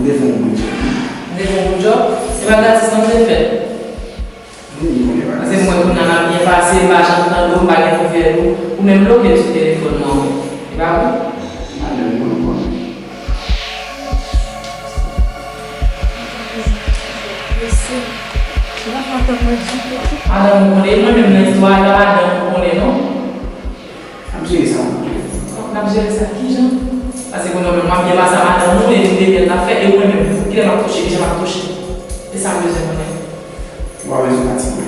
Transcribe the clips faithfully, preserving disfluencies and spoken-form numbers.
Te fè yon bon djòb. M te fè yon bon djòb? Se pa gratis non m te fè. Wi, m konnen pa. Paske m wè kounye a m ap byen pase, m pa janm tande w, m pa gen nouvèl ou. Ou menm bloke m sou telefòn nan. E pa vre? Madanm mwen konnen. Madanm ou konnen, mwen menm nan istwa a, e pa madanm ou konnen non. N ap jere sa, mon frè. N ap jere sa kijan? Paske kounye a menm w ap byen pase a madanm ou, epi m te byen nan fè, e mwen menm, kilè m ap touche, kijan m ap touche? Se sa m bezwen konnen. Ou pa bezwen fatige.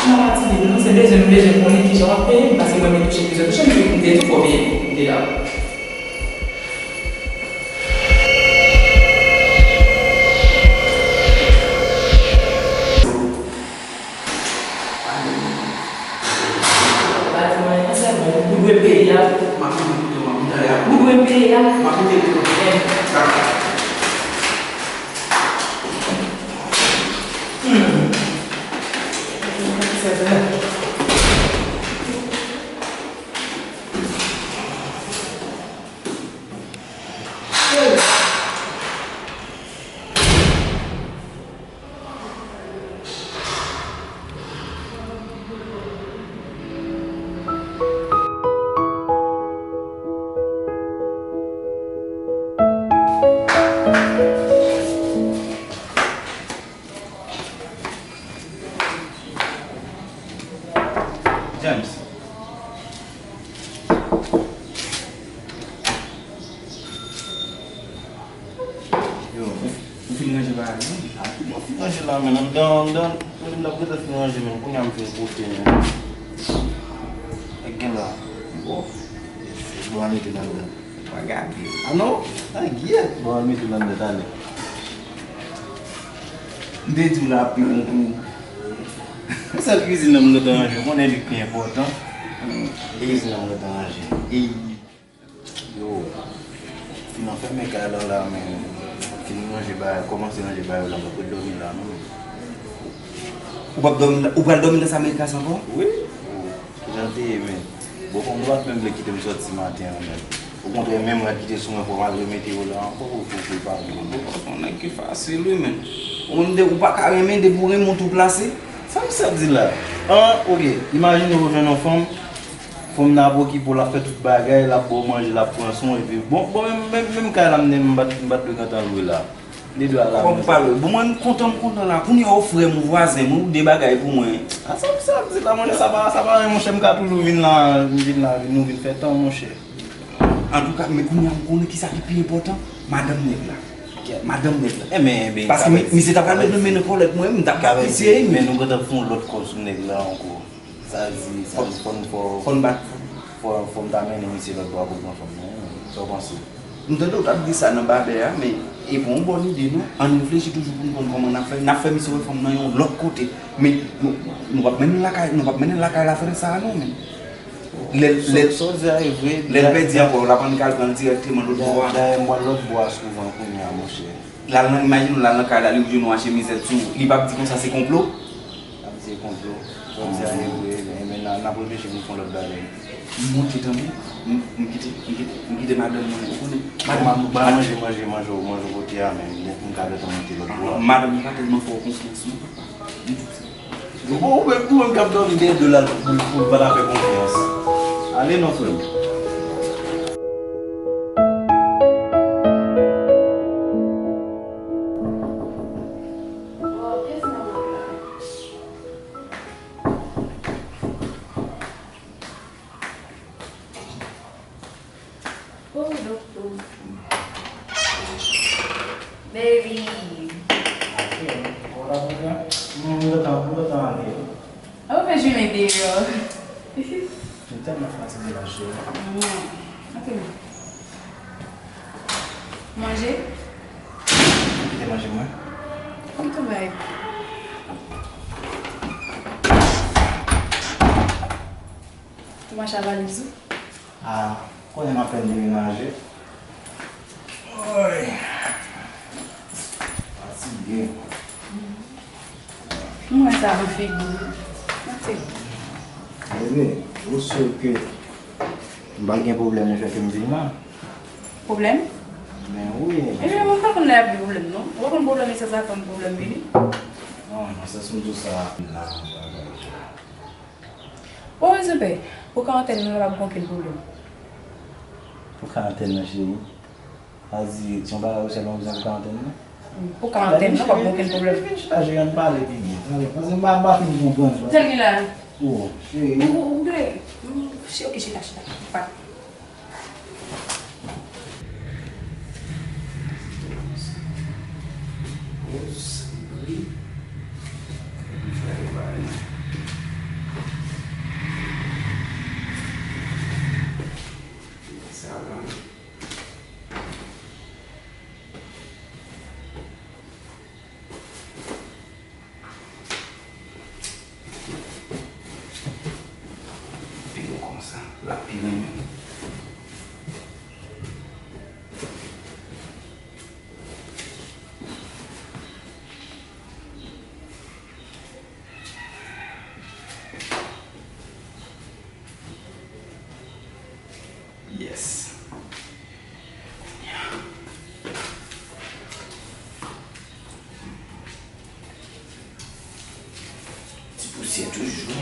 M pa fatige, non, se bezwen, m bezwen konnen kijan w ap peye m, paske mwen menm touche m bezwen touche, m te, m te di w fò peye m, m te dakò. Ou dwe peye a. Ou dwe peye a. James. Yo, ou, ou fin ranje bagay la? A, ki bon fin ranje la, men anndan, anndan, mwen menm t ap gentan fin ranje, men kounye a m fin pote, men. Sa k gen la? Bon, bon, al mete l anndan. Pa gade. A non? A, gyèt. Bon, al mete l anndan, talè. M te di w la ap pi bon pou ou. Sèl kizin nan m gentan ranje, ou konnen li k pi enpòtan. Kizin nan m gentan ranje. Ey. Yo, fin anfèmen kay lan la, men fin ranje bagay, kòmanse ranje bagay yo la, m poko dòmi la, non. Ou p ap dòmi la, ou pral dòmi nan sa matras ankò? Wi. Kijan te ye, men? Bon, fanm ou pa t menm vle kite m sòti maten an, men. Okontrè, menm rad ki te sou mwen, fò m al remete yo la ankò, pou, pou, pou l pa vle. Bon, nèg ki fasil, wi, men. Ou menm, de, ou pa ka renmen, depi w renmen, w tou plase. Sa m sa di la? An, oke, imajine w jwenn yon fanm, fanm nan ap okipe w, l ap fè tout bagay, l ap ba w manje, l ap pran swen w, epi, bon, bon, menm, menm, menm kay la, m, m pa t, m pa t dwe gentan lwe la. Li dwe al la. Kòman pou pale? Bon, mwen, m kontan, m kontan la. Kounye a, ou frè m, ou vwazen m, ou de bagay pou mwen. A, sa, sa ap di la, monchè, sa pa, sa pa anyen, monchè, m ka toujou vin la, vin la, nou vin fè tan, monchè. Antouka, men kounye a, m konnen kisa ki pi enpòtan, madanm nèg la. Madanm nèg la. Paske misye ta pral met men nan kòlèt mwen, m t ap bat misye, men nou gentan fè yon lòt kòb sou nèg la ankò. Sa di, sa di, fò n, fò, fò n bat. Fò, fò m ta mennen misye lòt bò a pou l pran fanm nan, sa w panse? M tande w t ap di sa nan babè a, men e pa yon bòn ide, non. Ann reflechi toujou pou n konn kòman n ap fè. N ap fè misye wè fanm nan yon lòt kote. Men nou, nou p ap mennen l lakay, nou p ap mennen l lakay la frè sa a, non, men. Lè l, lè l, lè l pèdi ankò, l ap annik al pran l dirèkteman lòt bò a. Dayè, m pral lòt bò a souvan kounye a, monchè. L al nan, imajine w, l al nan kay la, li oubyen nou achte mizè sou ou. Li p ap di konsa se konplo? L ap di se konplo. Sa w di a e vre, men, men n a, n ap reflechi pou n fè yon lòt bagay. M monte tande, m, m kite, m kite, m kite madanm mwen, ou konnen. Madanm mwen, manje, manje, manje, manje kote a, men, m ka gentan monte lòt bò a. Madanm mwen pa tèlman fè w konfyans, non, papa. M di w sa. Ou bon, ou menm, ou menm k ap dòmi dèyè do l la pou, pou l pa ta fè konfyans. Ale non, frè m. Oh, dokto. Baby. Mwen gentan, mwen gentan ale. Ou fè jounen deyò. Mwen tèlman fatige la, cheri. Mm. Ok. Manje? Mwen kite manje mwen. Kòm tou bay. Tou mache a valiz ou? A, konnen m apèn demenaje. Oy. Fatige. M wè sa nan figi w. Bebe, ou si ke m pa gen pwoblèm lefètke m vin la? Pwoblèm? Ben wi. Ebyen, mwen pa konn lè y ap gen pwoblèm, non. Ou pa konn pwoblèm, e sa, sa fè m pwoblèm vini? Non, nan sans m di w sa, m la, m travay. Bon, rezon pè, pou karantèn nan, pa gen okenn pwoblèm. Pou karantèn nan, cheri? Sa di, se yon bagay ou sèlman bezwen pou karantèn nan? Pou karantèn nan, pa gen okenn pwoblèm. Vin chita, cheri, ann pale pi byen. Tande, paske m pa, m pa fin konprann. Sa l gen la? Oh, cheri. Ou, ou, ou, ou, ok, chita, chita. Pa. Pi bon konsa, l ap pi renmen m. Yes. Ti pousyè toujou.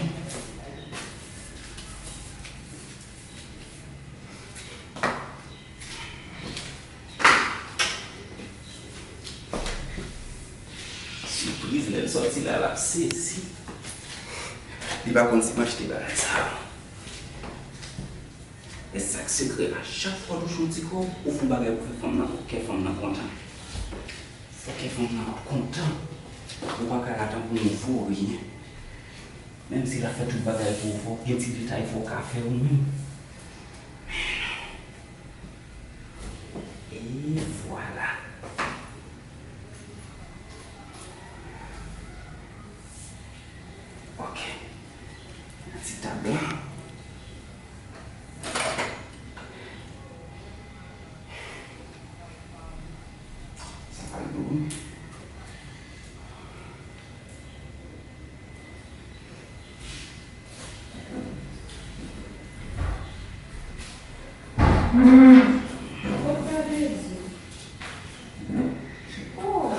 Sipriz, lè l sòti la, l ap sezi. Li pa konn si m achte bagay sa yo. E sa k sekrè la, chak fwa w touche yon ti kòb, ou fè yon bagay pou fè fanm nan, kè fanm nan kontan. Fò kè fanm nan kontan. Ou pa ka la tankou yon voryen. Menm si l ap fè tout bagay pou ou, fò gen ti detay fò w ka fè ou menm. E vwala. Ok. Nan ti tab la. Sa pral dou wi. Oh.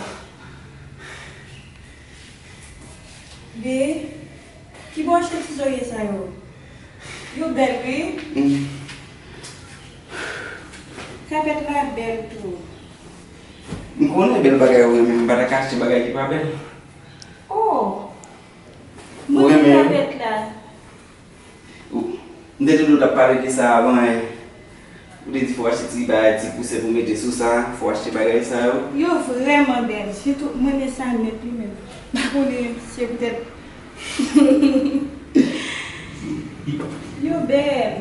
Be, kibò w achte ti zorye sa yo? Yo bèl wi. Mm. Kapèt la bèl tou. M konnen bèl bagay ou renmen, m pa ta ka achte bagay ki pa bèl. Oh. Ou renmen kapèt la. Ou, m te tande w t ap pale de sa avan, e, ou te di fò w achte ti bagay, ti kousen pou mete sou sa, fò w achte bagay sa yo. Yo vrèman bèl, sitou m renmen sa nèt wi menm. M pa konnen se poutèt yo bèl.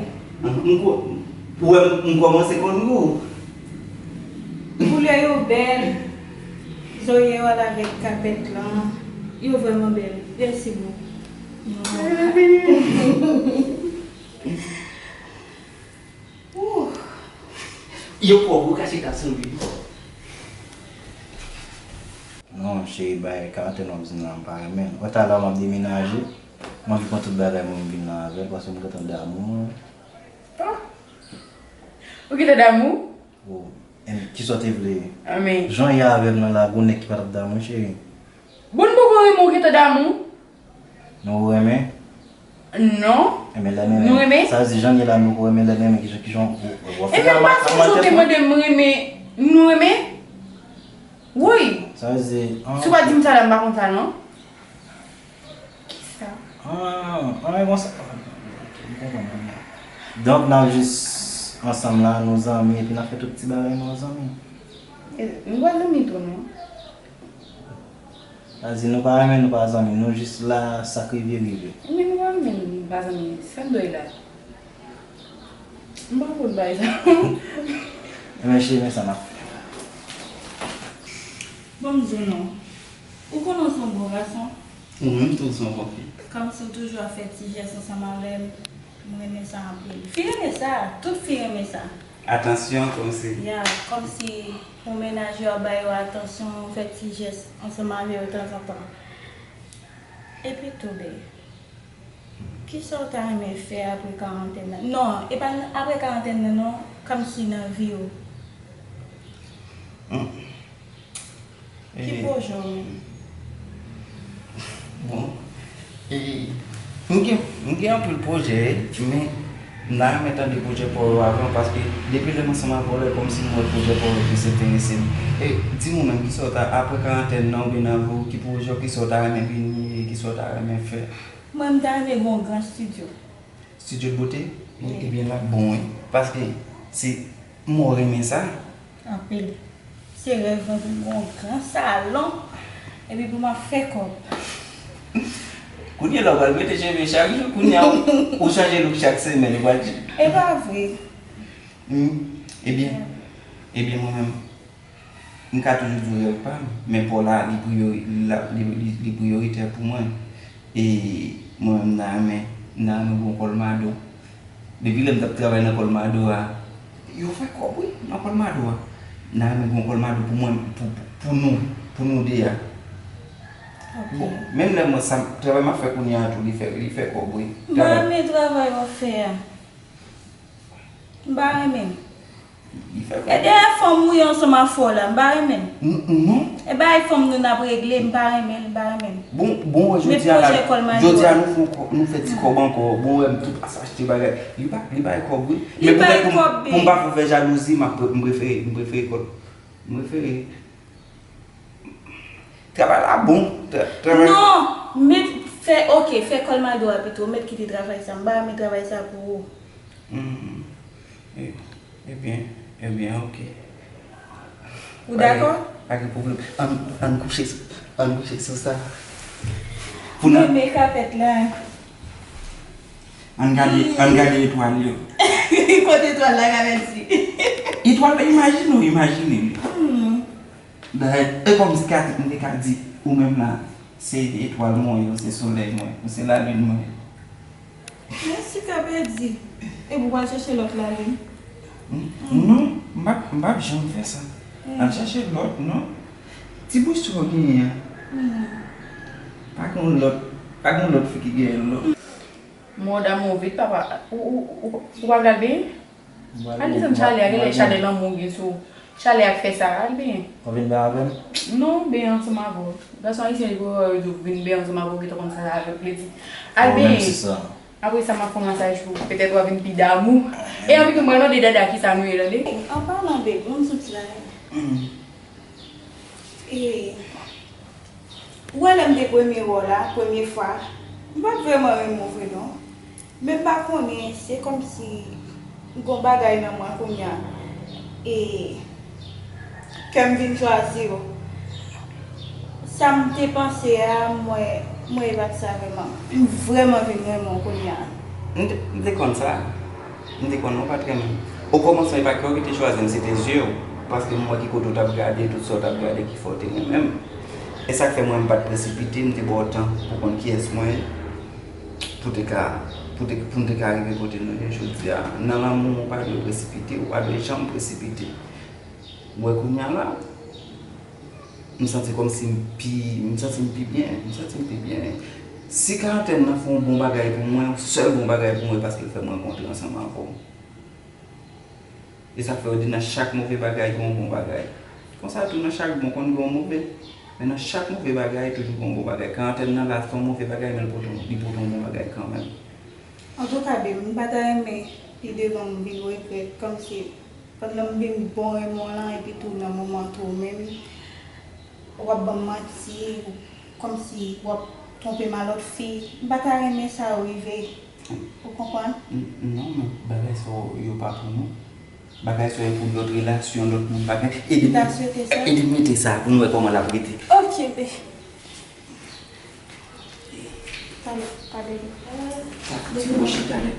M ko-, ou wè m, m kòmanse konn gou. Koulè yo bèl, zorye yo al avèk kapèt lan, yo vrèman bèl. Mèsi bro. Yo pwòp, ou ka chita sou li. Non, cheri, bay karantèn w ap di m la, m pa renmen l. Wè talè m ap demenaje, m anvi pran tout bagay mwen, m vin la avè l, paske m gentan damou. Ah! Ou gentan damou? Oh, em, kisa w te vle? Ah, men. Jan w ye avè m nan la, gon nèg ki pa t ap damou, cheri. Bon, m poko renmen w gentan damou. Nou renmen? Non. Enben, lè n renmen. Nou renmen? Sa vle di, jan n ye la, nou renmen, lè n renmen, kijan, kijan w, w, w ap fè? Enben, pa se si w te mande m renmen, nou renmen? Wi. Sa vle di, an. Si w pa di m sa la, m pa konn sa, non. Kisa? Ah, ah, e konsa. Ok, m konprann kounye a. Donk, n ap jis ansanm la, nou zanmi, epi n ap fè tout ti bagay nou an zanmi. E, nou pa zanmi tou, non. Sa di nou pa renmen, nou pa zanmi, nou jis la, sa k rive, rive. Men nou pa renmen, nou pa zanmi, sa n dwe la. M pa konn bay sa. Enben, cheri, men sa n ap fè. Bon, m di w non. Ou konnen w se yon bon gason. Ou menm tou, w se yon bon fi. Kòmsi w toujou ap fè ti jès ansanm avè m. M renmen sa anpil. Fi renmen sa. Tout fi renmen sa. Atansyon, kòmsi. Ya, kòmsi yon mennaj yo ap ba yo atansyon, fè ti jès ansanm avè yo tanzantan. Epi tou, bebe. Kisa w ta renmen fè apre karantèn nan? Non, e pa n- apre karantèn nan non, kòmsi nan vi w. Hmm. Ki Eh, pwojè w menm? Bon. E, m gen, m gen anpil pwojè, men m ta renmen tande pwojè pa w yo avan, paske depi lè m ansanm avè w la, e kòmsi m wè pwojè pa w yo plis enterese m. E, di m ou menm, kisa w ta, apre karantèn nan oubyen nan vi w, ki pwojè w, kisa w ta renmen vini, e kisa w ta renmen fè? Mwen, m ta renmen gen yon gran estidyo. Estidyo de bote? Wi. Ebyen, l ap bon, wi. Paske se, mwen renmen sa. Anpil. Se rèv mwen pou m gen yon gran salon, epi pou m ap fè kòb. Kounye a la, w pral mete cheve chak jou, kounye a, ou, ou chanje look chak semèn, ou pral di. E pa vre. Hmm, ebyen, ebyen, mwen menm, m ka toujou di w rèv pa m, men pa w la, li priyori-, la, li, li, li priyoritè pou mwen. E mwen menm, m ta renmen, m ta renmen gen yon kòlmado. Depi lè m t ap travay nan kòlmado a, yo fè kòb, wi, nan kòlmado a. M ta renmen gen yon kòlmado pou mwen, pou, pou, pou nou, pou nou de a. Ok. Bon, menm lè mwen, sa, travay m ap fè kounye a tou, li fè, li fè kòb, wi. M pa renmen travay w ap fè a. M pa renmen l. Li fè E dèyè fanm ou ye ansanm ak fò la, m pa renmen l. N- Non. E bagay fanm nou n ap regle, m pa renmen l, m pa renmen l. Bon, bon, wè, Met jodi a la, pwojè kòlmado jodi a a. Nou fè, yon kò- nou fè ti kòb ankò. Bon, wè, m tou pas achte bagay. Li pa, li bay kòb, wi. Li Men bay poutèt pou m- kòb, pou m pa fè jalouzi, m ap pre- m prefere, m prefere kòb. M prefere travay la bon. Tra- Travay. Non, met, fè, ok, fè kòlmado a pito, met kite travay sa, m pa renmen travay sa pou ou. Hmm. E- Ebyen, ebyen, ok. Ou dakò? Pa gen pwoblèm. Ann, ann kouche sou, ann kouche sou sa. Pou nou. Men kapèt la. Ann gade, ann gade etwal yo. Kote etwal la ka mèsi? Etwal la, imajine w, imajine. Hmm. Dayè, e kòm si ka, m te ka di, ou menm la, se etwal mwen yo, se solèy mwen, ou se lalin mwen. Mèsi ka pèdi. E pou w al chèche lòt lalin? Hmm? Non, m p ap, m p ap janm fè sa. Al chèche lòt, non. Ti bouch sa w genyen an. Pa gen lòt, pa gen lòt fi ki genyen l, non. Mòd a move, papa. Ou, ou, ou, ou pa vle al benyen? Al desann chalè a, genlè chalè lanmou gen sou ou. Chalè a k fè sa, al benyen. Ou vin benyen avè m? Non, benyen ansanm avè w. Gason ayisyen yo, yo di w vin benyen ansanm avè w, gentan konn sa avèk plezi. Al benyen. Apre sa, m ap fè yon masaj pou ou. Petèt w a vin pi damou. E anpi tou, m pral mande Dada kisa nou ye, tande. An palan de bon, m sot la. E, ou wè lè m te premye wè w la, premye fwa, m pa t vrèman renmen w vre non. Men m pa konnen, se kòmsi gon bagay nan mwen kounye a. E, kè m vin chwazi w. Sa m te panse a, m wè, m wè e pa t sa vrèman. M vrèman vin renmen w kounye a. M te, m te konn sa. M te konn ou pa t renmen m. Okòmansman, e pa kè w ki te chwazi m, se te zye w. Paske m wè ki kote w t ap gade, tout sa w t ap gade ki fè w te renmen m. E sa k fè mwen, m pa t presipite, m te ba w tan pou konn kiyès mwen ye, pou te ka, pou te, pou n te ka rive kote nou ye jodi a. Nan lanmou, ou pa dwe presipite, ou pa dwe janm presipite. Ou wè kounye a la, m santi kòmsi m pi, m santi m pi byen, m santi m pi byen. Si karantèn nan fè yon bon bagay pou mwen, yon sèl bon bagay pou mwen, paske l fè m rankontre ansanm avè w. E sa k fè yo di nan chak move bagay, gen yon bon bagay. Konsa tou, nan chak bon, konn gen yon move. Men nan chak move bagay, toujou gen yon bon bagay. Karantèn nan la, se yon move bagay, men l pote yon, li pote yon bon bagay kanmenm. Antouka, babe, m pa ta renmen pi devan m vin regrèt, kòmsi pandan m vin bon renmen w lan, epi tou nan moman tou ou menm, w ap ban m manti, kòmsi w ap twonpe m a lòt fi. M pa ta renmen sa yo rive. Ou konprann? N- Non, men bagay sa yo, yo pa pou nou. Bagay sa yo pou lòt relasyon, lòt moun, bagay. Ede m, Ta swete sa? Ede m mete sa pou m wè kòman l ap rete. Ok, babe. Talè, talè. Ti mouche talè.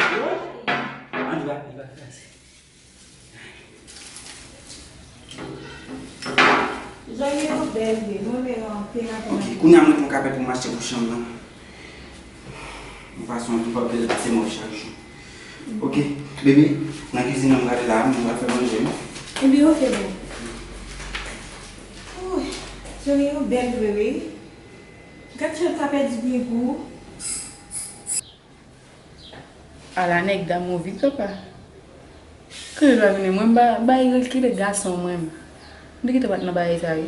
Ann va, ann va, ann va. Zòrye yo bèl vre, mwen renmen yo anpil, anpil, Ok, anpil. Kounye a mwen pran kapèt pou m achte pou chanm nan. Yon fason tou pa bèl pase mwen chak jou. Ok, bebe, nan kizin nan m prale la, m pral fè manje, wi. Ebyen, ok, boo. Woy, Jerry, ou bèl vre, wi. Gad jan l ka pèdi byen gou. Ala nèg damou vit, papa. Kile l va vini? Mwen, m pa bay rèl kile gason mwen. M te kite w pa t nan bagay sa, wi.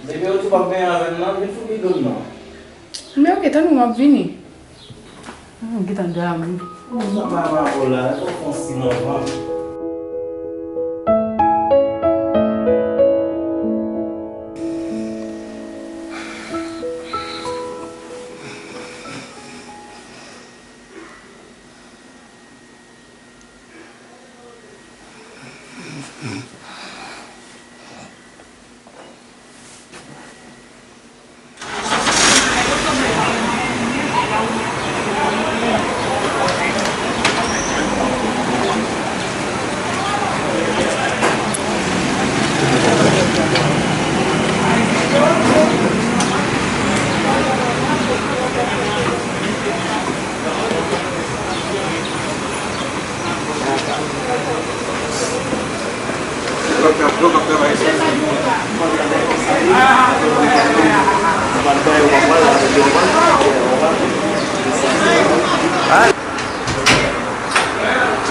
Bebe, ou tou p ap benyen avè m, non? Vin foubi do m, non. Men ok, tann ou, m ap vini. Mwen gentan damou. Sa pa rapò la, fò w fè yon silans, non.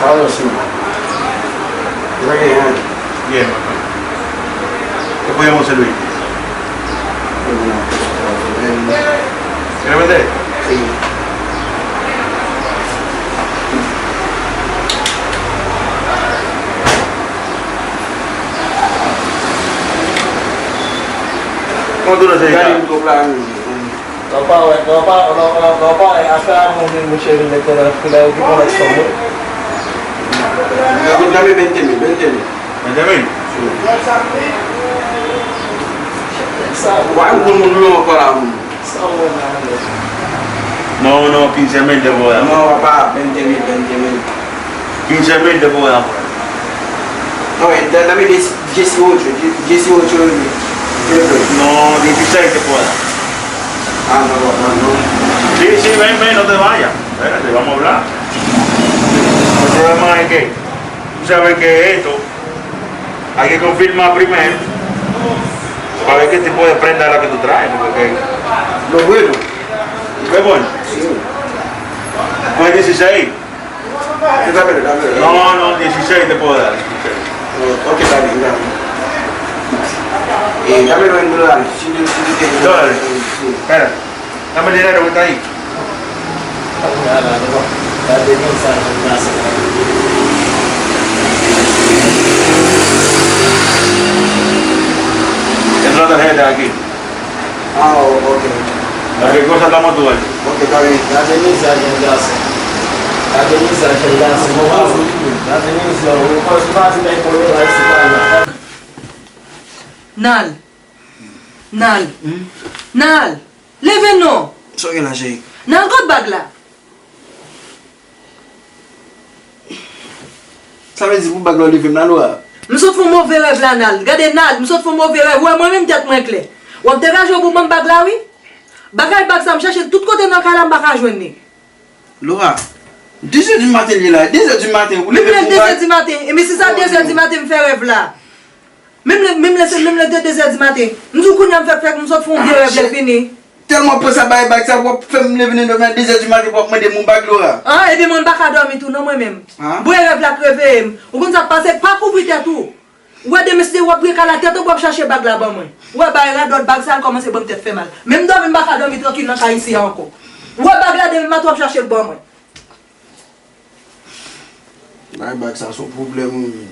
Salut, Simon. Dragon. Yeah, my friend. ¿Qué podemos servir? ¿Quieres vender? Sí. ¿Cómo tú lo haces? Lè w pa wè, lè w pa, lè w pa, lè w pa wè afè a moun vin, mouche vin mete nan kou la, yo ki konn sòm wi. Dame veinte mil, veinte mil. ¿Veinte mil? Sí. Sa, wè, moun moun nou ankò la, moun. Sa w wè la, non, non, quince mil te pou wè. Non, papa, veinte mil, veinte mil. Quince mil te pou wè ankò. Non, e, da-, dame diez, dieciocho, die-, dieciocho mil. No, dieciséis te puedo. Ah, no, no, no, no. Sí, sí, ven, ven, no te vayas. Espérate, vamos a hablar. El problema es que tú sabes que esto hay que confirmar primero para ver qué tipo de prenda es la que tú traes, porque... Lo bueno. ¿Qué bueno? Sí. Pues dieciséis. Dame, dame, dame. No, no, dieciséis te puedo dar, dieciséis. Oh, ok, está bien, está bien. Eh, dame veinte dólares. Si, si, si, si. Dólares. Sí. Espera, dame el dinero que está ahí. Entra la tarjeta aquí. Ah, o-, ok. Cualquier cosa estamos a tu orden. Ok, está bien. Gade mizè jèn gason. Gade mizè jèn gason. Mwen pa sou li menm. Gade mizè, ou pa, ou pa di nèg konn bagay sou pale. Nal. Nal. Hmm? Nal. Leve non. Sa w gen la, cheri? Nal, kot bag la? Sa vle di pou bag la w leve m la, Laura? M sot fè yon move rèv la, Nal. Gade, Nal, m sot fè yon move rèv. Ou wè mwen menm tèt mwen klè. W ap degaje w pou ban m bag la, wi. Bagay bag sa, m chèche l tout kote nan kay la, m pa ka jwenn li. Laura, de zè di maten li ye la, de zè di maten, ou leve pou bag. Menm lè de zè di maten, e men si sa de zè di maten m fè rèv la. Menm lè, menm lè se, menm lè de, de zè di maten. M di w kounye a m fèk, fèk m sot fè yon vye rèv lè fini. Tèlman pran sa bay bag sa, w ap fè m leve nan de zè di maten pou w ap mande m yon bag, Laura. An, ebyen mwen m pa ka dòmi tou non mwen menm. An? Bwè rèv la k reveye m. Ou konn sa k pase, pa kouvri tèt ou. Ou wè demen si w ap bwè kala tèt ou pou w ap chache bag la ban mwen. Ou wè bay radòt bag sa al kòmanse ban m tèt fè mal. Menm dòmi m pa ka dòmi trankil nan kay isi a ankò. Ou wè bag la demen maten w ap chache l ban mwen. Bay bag sa se yon pwoblèm wi.